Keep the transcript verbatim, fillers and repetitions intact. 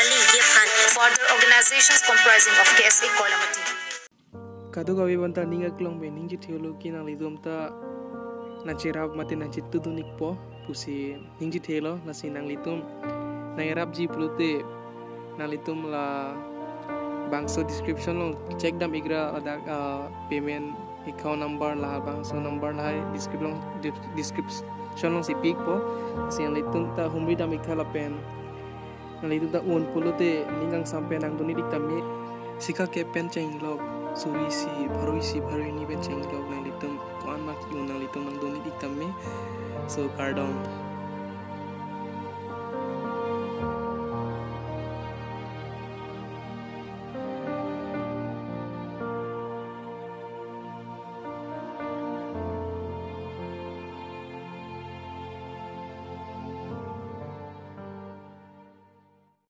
Lee Yip Han for the organizations comprising of K S A Koilamati. Kadokave pen ta ning aklong pen ningje thelo ke nanglitum ta nangcherap mate nangchetu dun-ikpo pusi ningje thelo. Lasi nanglitum nangrapji pulote nanglitum labangso description along check dam ikra, ladak ah, payment account number, labangso number lahai description along, description alongsi pi-ikpo. Lasi nanglitum ta humri dam ikra lapen nanglitum ta un pulote ning kangsam pen nangdun-ik tame. Sika kep pen chenglok, suri isi, pharo isi, pharo hini pen chenglok, nanglitum ko-an ma ki-un, nanglitum nangdun-ik tame. So kardom.